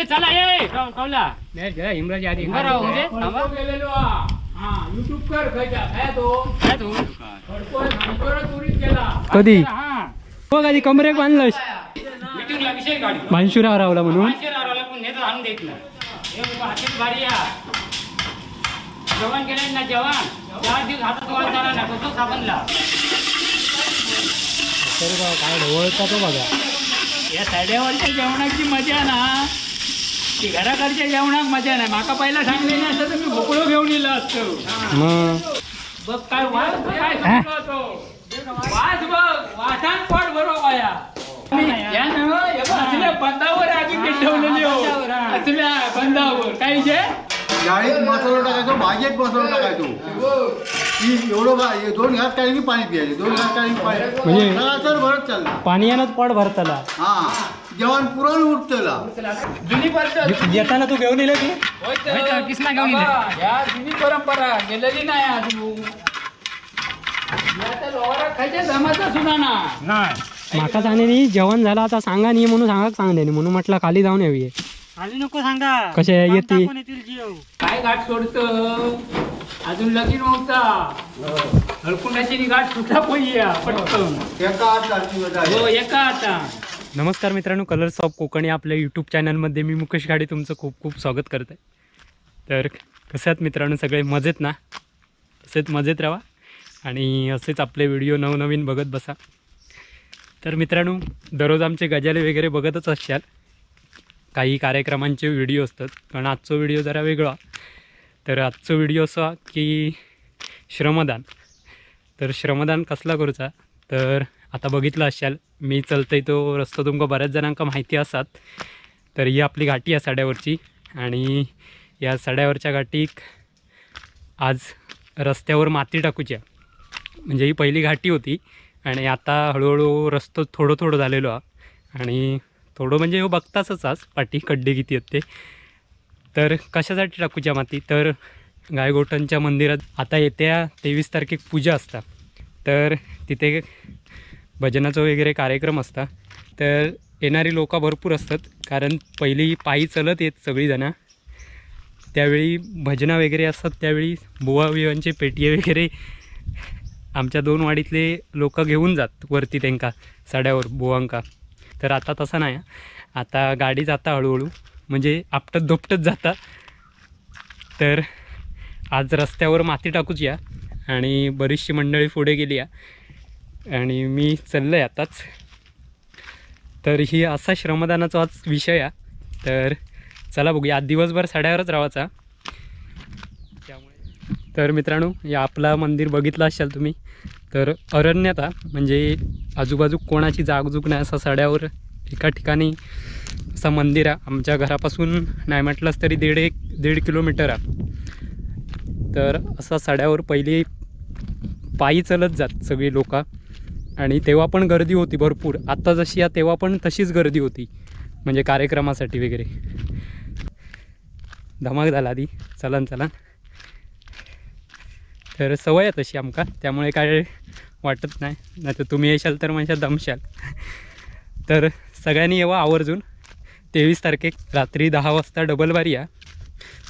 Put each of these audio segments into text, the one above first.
चला ये कवला हिमराज आधी कधी आधी कमरेक बांधलं मानशुरा हरवला म्हणून जेवण केलं ना जेवण 4 दिवस हातात वाद झाला ना कसं साबणला तर काय ढवळता तो बघा. या साड्यावरच्या जेवणाची मजा ना ती घराकडच्या जेवणाक मजा नाही. माका पहिला सांगले ना असं तर मी भोपळो घेऊन येलो असतो. बघ काय वास काय तो वास बघ वासान पोट भरो बाया. असल्या बंदावर आधी ठेवलेली हो असल्या बंदावर काही जे डाळीत मसाला टाकायचो, भाजीत मसाला टाकायचो. एवढं 2 घास काढले की पाणी प्यायचे, 2 घास काढले की पाणी, म्हणजे भरत चालला पाणी पोट भरतला. हा जेवण पुरण उठतला. जुनी पद्धत येताना तू घेऊन येईल की किसना घेऊन या जुनी परंपरा गेलेली नाही अजून. खायच्या जमाचा सुद्धा ना माका सांगणे नी जेवण झालं आता सांगा नी म्हणून सांगा सांगणे म्हणून म्हटलं खाली जाऊन येऊये. खाली नको सांगा कसे येते काय गाठ सोडत अजून लगीन होता हळकुंडाची गाठ सुद्धा पहिया पटकन हो एका आता. नमस्कार मित्रांनो, कलर्स ऑफ कोकण या आपल्या यूट्यूब चॅनलमध्ये मी मुकेश गाडे तुमचं खूप खूप स्वागत करत आहे. तर कसे आहात मित्रांनो, सगळे मजेत ना? असेच मजेत राहा आणि असेच आपले व्हिडिओ नवनवीन बघत बसा. तर मित्रांनो, दररोज आमचे गजाले वगैरे बघतच असाल, काही कार्यक्रमांचे व्हिडिओ असतात, पण आजचा व्हिडिओ जरा वेगळा. तर आजचा व्हिडिओ असा की श्रमदान. तर श्रमदान कसला करूचा, तर आता बघितलं असाल मी चलतोय तो रस्तो तुमका बऱ्याच जणांका माहिती असतात. तर ही आपली घाटी आहे सड्यावरची आणि या सड्यावरच्या घाटीक आज रस्त्यावर माती टाकूची आहे. म्हणजे ही पहिली घाटी होती आणि आता हळूहळू रस्तो थोडं थोडं झालेलो आहे आणि थोडं म्हणजे हो बघताच आज पाठी खड्डे किती आहेत ते. तर कशासाठी टाकूच्या माती, तर गायगोठणच्या मंदिरात आता येत्या 23 तारखेक पूजा असतात, तर तिथे भजनाचं वगैरे कार्यक्रम असतात. तर येणारी लोकं भरपूर असतात, कारण पहिली पायी चलत येत सगळीजणं. त्यावेळी भजना वगैरे असतात, त्यावेळी बुवा बिवांचे पेटिये वगैरे आमच्या 2 वाडीतले लोक घेऊन जात वरती त्यांका सड्यावर बुवांका. तर आता तसं नाही, आता गाडी जाता हळूहळू म्हणजे आपटत धोपटत जाता. तर आज रस्त्यावर माती टाकूच या आणि बरीचशी मंडळी पुढे गेली या आणि मी चाललो आहे आताच. तर ही असा श्रमदानाचा आज विषय आहे. तर चला बघूया, आज दिवसभर सड्यावरच राहायचा त्यामुळे. तर मित्रांनो, या आपला मंदिर बघितलं असाल तुम्ही, तर अरण्यात म्हणजे आजूबाजू कोणाची जागजूग नाही, असा सड्यावर एका ठिकाणी असा मंदिर आहे. आमच्या घरापासून नाही म्हटलंच तरी 1.5 किलोमीटर आहे. तर असा सड्यावर पहिली पायी चलत जात सगळी लोक आणि तेव्हा पण गर्दी होती भरपूर. आत्ता जशी आहे तेव्हा पण तशीच गर्दी होती, म्हणजे कार्यक्रमासाठी वगैरे. धमाक झाला आधी चलन चलन. तर सवय आहे तशी आमका, त्यामुळे काय वाटत नाही, नाही तर तुम्ही येशाल तर म्हणजे दमशाल. तर सगळ्यांनी येवा आवर्जून. 23 तारखेक रात्री 10 वाजता डबल बारी आहे,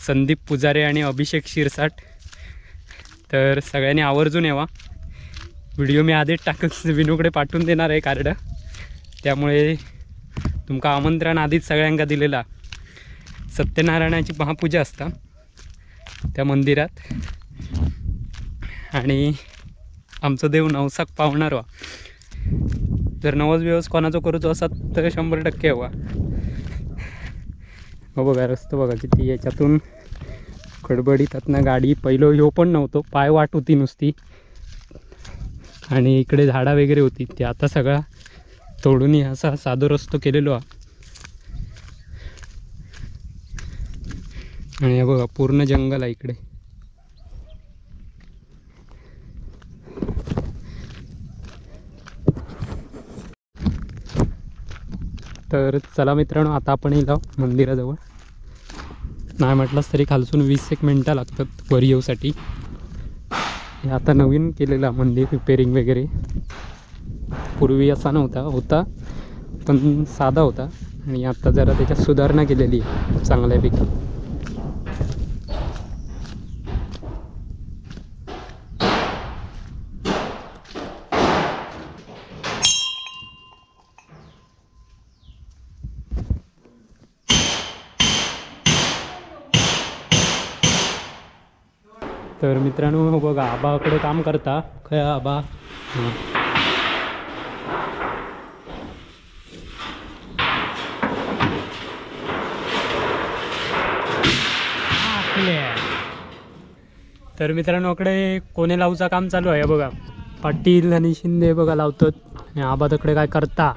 संदीप पुजारे आणि अभिषेक शिरसाट. तर सगळ्यांनी आवर्जून यावा. व्हिडिओ मी आधीच टाकून विनूकडे पाठवून देणार आहे कार्ड, त्यामुळे तुमका आमंत्रण आधीच सगळ्यांका दिलेला. सत्यनारायणाची महापूजा असता त्या मंदिरात आणि आमचं देव नवसाक पावणार वा. जर नवस बिवस कोणाचो करूचो असत तर 100% हवा. हो बघा रस्तो बघा किती याच्यातून खडबडीतात ना गाडी. पहिलं ह्यो पण नव्हतो, पाय वाट होती नुसती आणि इकडे झाडा वगैरे होती, ते आता सगळा तोडून असा साधो रस्तो केलेलो आहे. आणि हे बघा पूर्ण जंगल आहे इकडे. तर चला मित्रांनो, आता आपण येईल मंदिराजवळ. नाही म्हटलंच तरी खालसून 20 मिनटं लागतात वर येऊसाठी. हे आता नवीन केलेलं मंदिर, रिपेरिंग वगैरे. पूर्वी असा नव्हता, होता पण साधा होता आणि आता जरा त्याच्यात सुधारणा केलेली आहे चांगल्यापैकी. तर मित्रांनो बघा आबाकडे काम करता. खय आबा? हां, तर मित्रांनो इकडे कोणे लावूचा काम चालू आहे बघा. पाटील आणि शिंदे बघा लावतात आणि आबा तिकडे काय करता?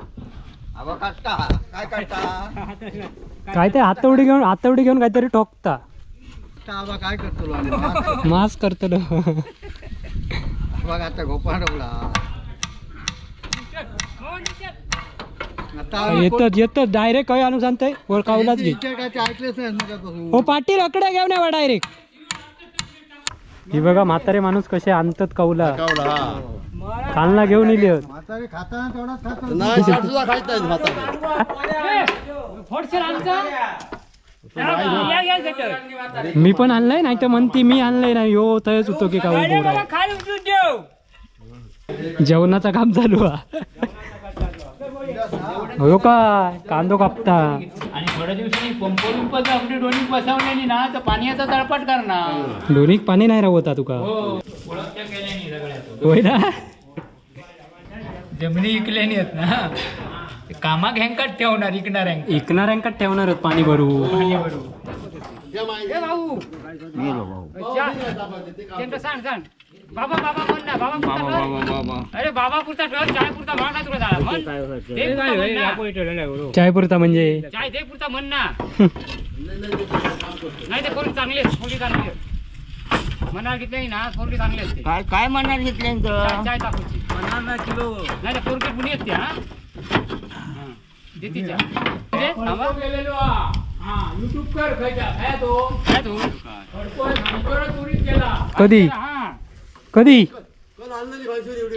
आबा काढता. काय काढता? काय ते हातवडी घेऊन, हातवडी घेऊन काहीतरी ठोकता. आबा काय करतो? मास्क करतो. बघा आता गोपाळ येतात येतात डायरेक्ट काय आणून सांगताय वर कावलाच घे. ऐकलेच नाही. हो पाटील अकडे घेऊन या डायरेक्ट. ही बघा म्हातारे माणूस कसे आणतात कौला, कालना घेऊन इले. मी पण आणलंय नाही तर म्हणती मी आणलंय नाही. हो तयच होतो की काऊ जेवणाचं काम चालू आहे. हो काय कांदो कापता. आणि थोड्या दिवसांनी पंप बिंप आपली डोणी बसवलेली ना तर पाण्याचा तळपाट करणार. डोणीक पाणी नाही राहता तुका. होय ना, जमिनी इकले नाहीत ना, कामाक हँकात ठेवणार, इकणार इकणाऱ्यांकात ठेवणार पाणी भरू. पाणी भरू. सांग सांग बाबा बाबा म्हण ना, बाबा पुरता. अरे बाबा पुरता चाय पुरता भाग ना तुला झाला. चाय पुरता म्हणजे चाय दे पुरता म्हण ना. नाही ते पोरगी चांगली आहे, पोरगी चांगली आहे म्हणाल घेतले ना, पोरगी चांगली असते. काय काय म्हणणार घेतल्यानंतर चाय टाकूची म्हणणार ना किलो नाही तर पोरगी पुणे येते. हा देती चहा. युट्यूब कर काय तो काय तो कधी कधी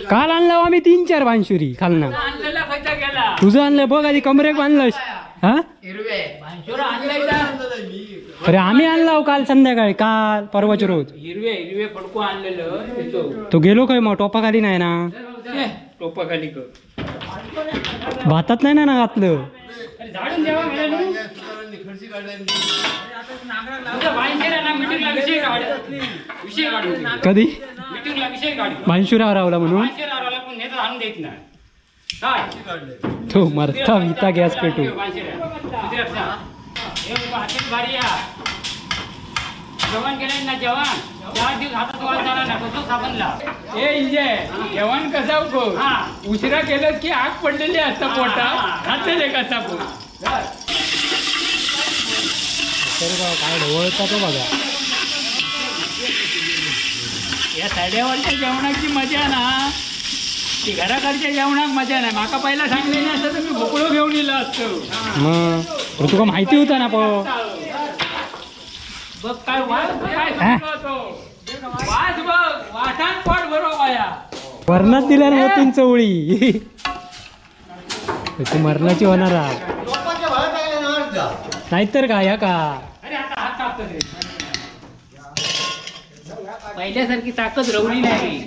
काल आणलं आम्ही 3-4 भांशुरी खालना. तुझं आणलं बघ आधी कमरेक बांधलंस. हा अरे आम्ही आणला काल संध्याकाळी, काल परवाच्या रोज. हिरवे हिरवे फडको आणलेलं. तो गेलो काय मग टोपाखाली नाही ना? टोपाखाली भातात नाही ना घातलं. कधी भानशुरा हरवला म्हणून तो मरता विता गॅस पेटू. जेवण केलं ना, जेवण 4 दिवस हातात वाल झाला ना, कसं साबणला. ए इंजे जेवण कसा गो उशिरा केलं की आग पडलेली असता पोटात, खातले कसा गो. काय ढवळता तो बघा. या साड्यावरच्या जेवणाची मजा ना ती घराकडच्या जेवणाक मजा नाही. माका पहिला सांगले ना असं तर मी भोपळो घेऊन इलो असतो. मग तुका माहिती होता ना बघ काय वास, काय वास बघ, वासान पोट भरो बाया. वरणात दिल्या ना तीन चवळी तू मरणाची होणार नाहीतर काय. ह्या का पहिल्यासारखी ताकद रवली नाही.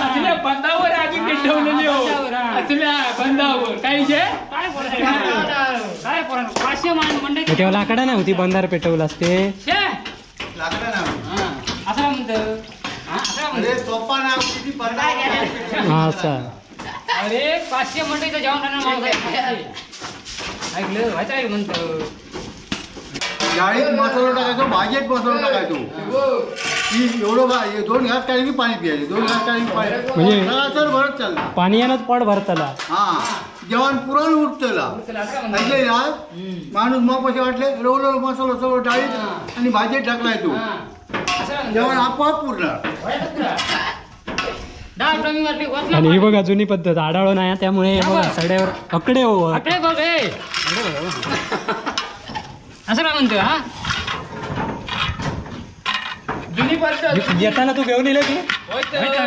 असल्या बंदावर आगी ठेवलेली हो, असल्या बंदावर काही तेव्हा लाकडा नव्हती, बंधार पेटवलं असते. अरे 500 मंडळीचं जेवण खाणार ऐकलं व्हायचं म्हणतो. डाळीत मसाला टाकायचो, भाजीत मसाला टाकायचो. एवढं 2 घास काढली की पाणी प्यायचे, 2 घास काढली की पाणी, म्हणजे भरत चालला पाणी यानंच पोट भरतला. हा जेवण पुरण उठतला ऐकले ना माणूस. मग कसे वाटले रवलं मसाला सगळं डाळीत आणि भाजीत टाकलाय तू, जेवण आपोआप पुरणार. आणि ही बघा जुनी पद्धत आडाळो नाही त्यामुळे बघा सड्यावर अकडे हो अकडे बघ असं काय म्हणतो हा जुनी पद्धत येताना तू घेऊन येईल की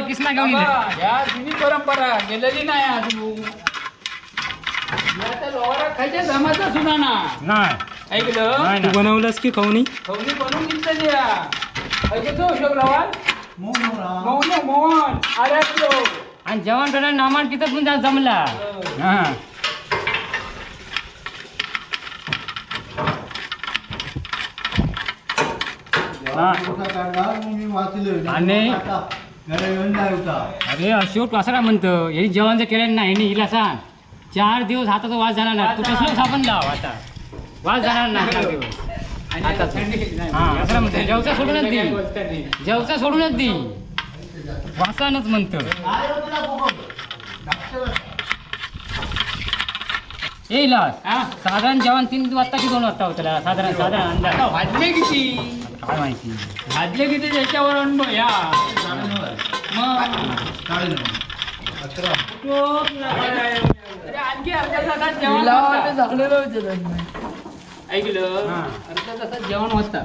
किसना घेऊन या जुनी परंपरा गेलेली नाही अजून खायच्या जमाचा सुद्धा ना नाही ऐकलं तू बनवलंस की खवणी खवणी बनवून घेतलेली ऐकतो अशोक रावाल मौन मोहन अरे आणि जेवण कडे नामान तिथं पण जमला हा अरे अशोक असं काय म्हणतो यांनी जेवण जर केलं नाही हिला सांग 4 दिवस हाताचा वास झाला ना तू कसलं साबण लाव आता वास जाणार नाही 4 दिवस आता असं म्हणतो जेवचा सोडूनच दे जेवचा सोडूनच दे वासानच म्हणतो येईल साधारण जेवण 3 वाजता की 2 वाजता होतं साधारण साधारण अंदाज भाजले किती काय माहिती भाजले किती त्याच्यावर अनुभव या मग आणखी अर्ध्या तासात जेवण ऐकलं अर्ध्या तासात जेवण होतं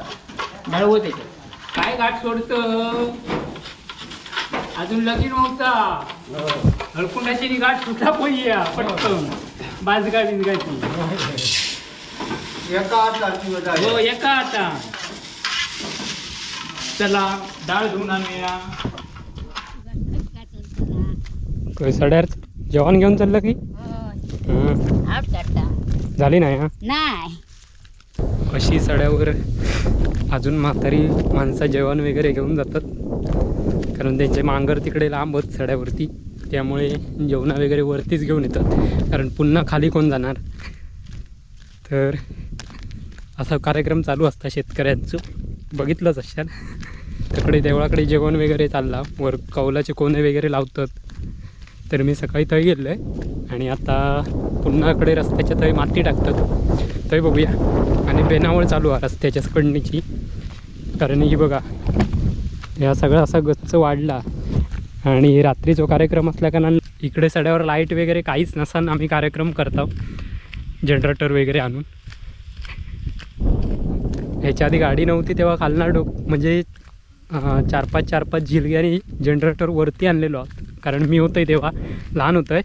मिळवत त्याच्यात काय गाठ सोडतं अजून लगीन होता हळकुंडाची गाठ सुद्धा पोయ్या पटकन बाजगा बिजगाची हो एका आता चला डाळ धुवून आणूया. सड्यावर जेवण घेऊन चाललं की झाली नाही हा नाही अशी सड्यावर अजून म्हातारी माणसं जेवण वगैरे घेऊन जातात कारण त्यांचे मांगर तिकडे लांब होत सड्यावरती त्यामुळे जेवणा वगैरे वरतीच घेऊन येतात कारण पुन्हा खाली कोण जाणार. तर असा कार्यक्रम चालू असता शेतकऱ्यांचं बघितलंच अशाल. तिकडे देवळाकडे जेवण वगैरे चालला वर कौलाचे कोणे वगैरे लावतात. तर मी सकाळी थंय गेलो आहे आणि आता पुन्हाकडे रस्त्याच्या थंय माती टाकतात थंय बघूया. आणि बेनावळ चालू आहे रस्त्याच्या कडणीची कारण ही बघा ह्या सगळं असा गच्च वाढला आणि रात्रीचा कार्यक्रम असल्या कारण इकडे सड्यावर लाईट वगैरे काहीच नसताना आम्ही कार्यक्रम करतो जनरेटर वगैरे आणून. ह्याच्या आधी गाडी नव्हती तेव्हा खालना डोक म्हणजे 4-5 झिलग्यानी जनरेटर वरती आणलेलो आहोत कारण मी होतो तेव्हा लहान होतं.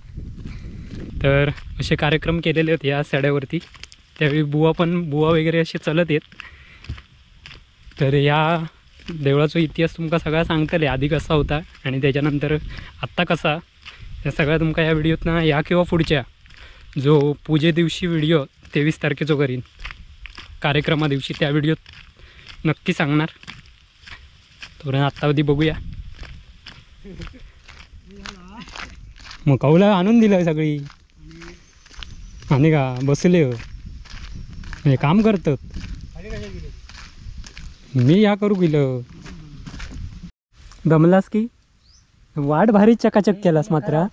तर असे कार्यक्रम केलेले होते या सड्यावरती त्यावेळी बुवा पण बुवा वगैरे असे चलत येत. तर या देवळाचा इतिहास तुमका सगळा सांगतले आधी कसा होता आणि त्याच्यानंतर आत्ता कसा या सगळ्या तुमका या व्हिडिओत ना या किंवा पुढच्या जो पूजे दिवशी व्हिडिओ 23 तारखेचो करीन कार्यक्रमा दिवशी त्या व्हिडिओत नक्की सांगणार. तोपर्यंत आत्ता आधी बघूया. मग कौला आणून दिलं सगळी आणि का बसले म्हणजे काम करतात मी या करू गेलं. दमलास की वाट भारी चकाचक केलास मात्र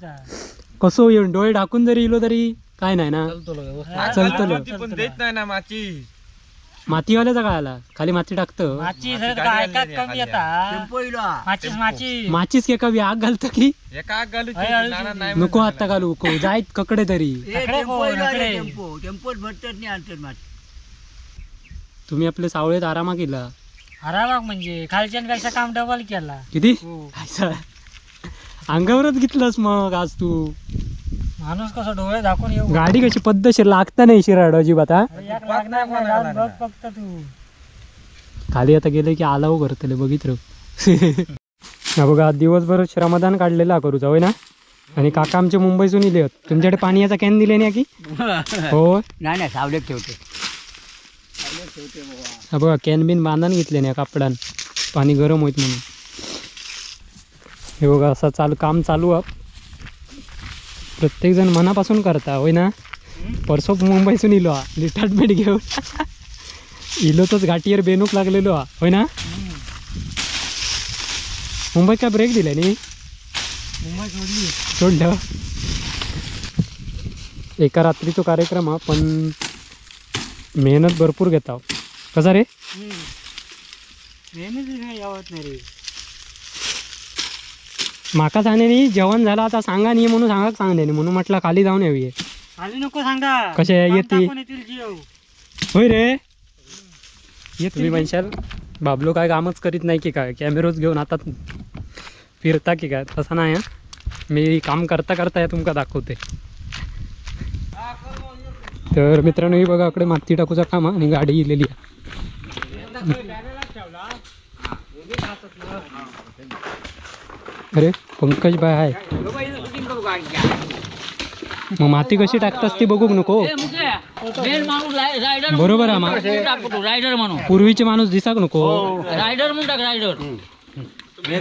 कसो येऊन डोळे ढाकून जरी इलो तरी काय नाही ना चलतो देत नाही ना माची मातीवाल्याचा काय आला खाली माती टाकतं माचीच एका आग घालतं की नको आता घालू जायत ककडे तरी. तुम्ही आपले सावळेत आरामा केला आरामाक म्हणजे खालच्या काम डबल केला किती अंगावरच घेतलंस मग आज तू माणूस कसं डोळे झाकून येऊ गाडी कशी पद्धतशीर लागता नाही शिराड अजिबात. हा फक्त तू खाली आता गेले की आलाव करतले बघितलं. हा बघा दिवसभर श्रमदान काढलेला करूचा होय ना. आणि काका आमचे मुंबईतून इले होत. तुमच्याकडे पाण्याचा can दिले नाही की? हो नाही नाही सावलेत ठेवते. हा बघा can बिन बांधून घेतले नाही कापडान पाणी गरम होत म्हणून. हे बघा असं चालू काम चालू आहे प्रत्येक जण मनापासून करता होय ना. परसो मुंबईसून इलो हा रिटायरमेंट घेऊन इलोतच घाटीवर बेनूक लागलेलो हा होय ना. मुंबईत काय ब्रेक दिला नी मुंबई सोडली सोडलं. एका रात्रीचा कार्यक्रम हा पण मेहनत भरपूर घेता कसा रे. मेहनत नाही यावत नाही रे. माका सांगणे नी जेवण झालं आता सांगा नी म्हणून सांगाक सांगणे नी म्हणून म्हटलं खाली जाऊन येऊये. खाली नको सांगा कसे येते होय रे. तुम्ही म्हणशाल बाबलो काय कामच करीत नाही की काय, कॅमेरोच घेऊन हातात फिरता की काय, तसं नाही. मी काम करता करता हे तुमका दाखवते. तर मित्रांनो ही बघा इकडे माती टाकूचा काम आणि गाडी इलेली आहे. अरे पंकज भाई आहे. मग माती कशी टाकतास ती बघू नको. बरोबर आहे, रायडर म्हणून पूर्वीचे माणूस दिसाक नको. रायडर म्हणून टाक, रायडर.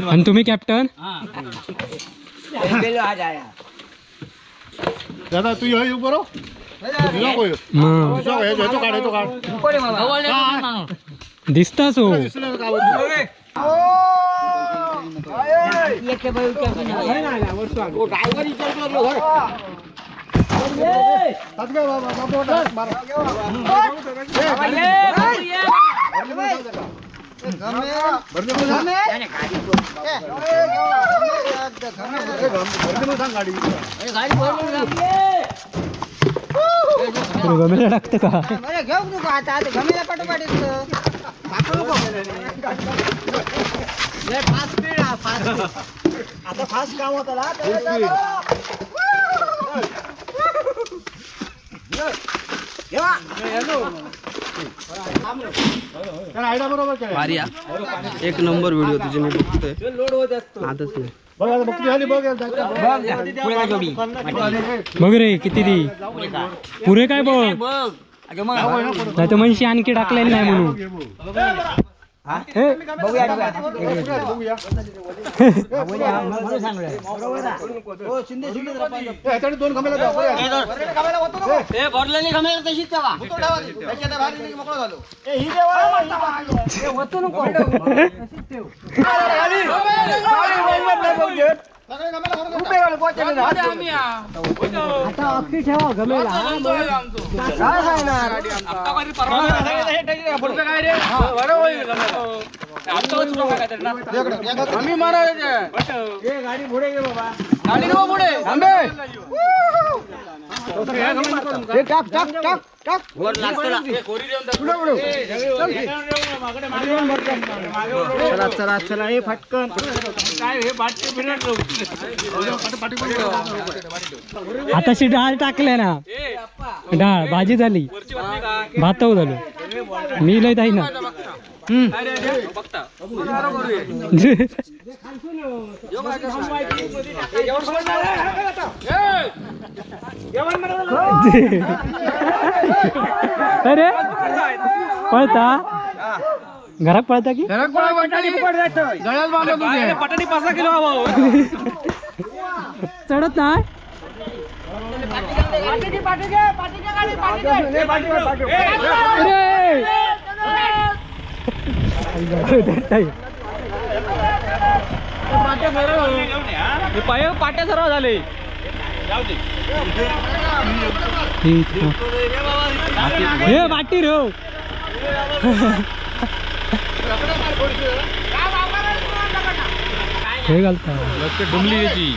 आणि तुम्ही कॅप्टन दादा तू ये बरो. दिसतास हो. गमेला टाकते का? घेऊ नको आता गमेला पाठोपाठ. आता फास्ट काम होता. एक नंबर व्हिडिओ तुझे मी बघतोय. बघ रे किती ती पुरे काय बघ, नाही तर म्हणशी आणखी टाकलेली नाही म्हणून. आताशी डाळ टाकले ना, डाळ भाजी झाली, भात झालो मी लय ताई ना. अरे पळता घरात पळता की चढत नाही. पाट्या सर्व झाले. हे बाटी रे हे घालता डुमली त्याची.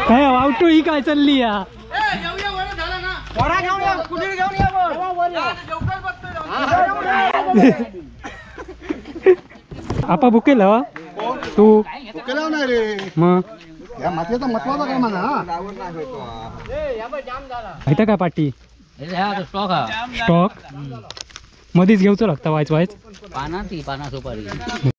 काय वावटू ही काय चालली या? आपा बुकेल तू बुकेला नाही रे. मग या मातीचा महत्वाचा काम ना. इथं काय पाटी स्टॉक स्टॉक मध्येच घेऊच लागता वायच वायच पाना ती पाना सुपारी.